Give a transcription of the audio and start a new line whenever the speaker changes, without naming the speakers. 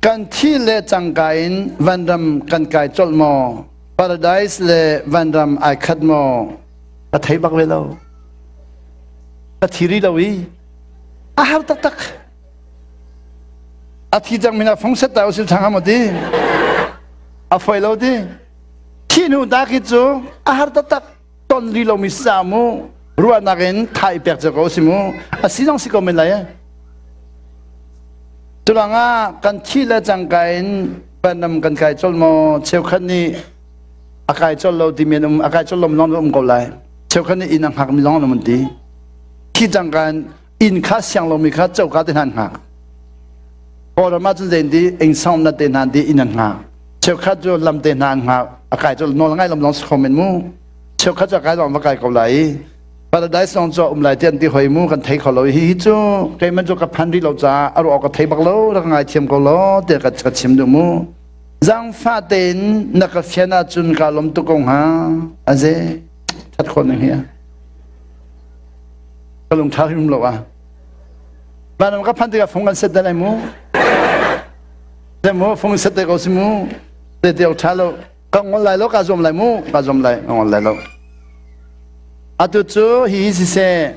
Kan thi le cangka in vanram kan kai colh maw? Paradise le vanram ai khat maw? Ka thei bak ve lo. Ka thi rih lo i a har taktak. A thi cang min ah fung set ta usil thang maw ti? A foi lo ti? Thi hnu ta khi cu a har taktak. Ton rih lomi sa mu ruahnak in tha i pek cio ko si mu. A si zong si ko men lai eh. Culangah kan thi le cangka in vanram kan kai colh maw? Cheukhat nih a kai colh lo timi an um, a kai colh lo lawng um ko lai. Cheukhat nih inn a hngakmi zong an um an ti. Thi cangka in inn kha siang lomi kha coka te hna an hngak. Kawlram ah cun zein ti ing na te hna ti inn an hngak. Cheukhat cu lam te hna an hngak. A kai colh nawl ngai lam zong si kho men mu. Cheukhat cu a kai zong va kai ko lai i Paradise zong cu um lai ti an ti hoi mu, kan thei kho lo. Hi hi cu keiman cu ka phan rih lo caah a ruah ka thei bak lo, rak ngai thiam ko law tiah ka chim duh mu. Zangfah tein na ka fian ahcun ka lawm tuk ko hnga. Aze that khawh ning hi ka lung tha hrim lo ah vanam ka phan tikah fung kan set lai mu te mu fung set te ko si mu te te tha lo. Ka ngol lai lo, ka zuam lai mu, ka zuam lai, ka ngol lai lo. Atu cu hi siseh.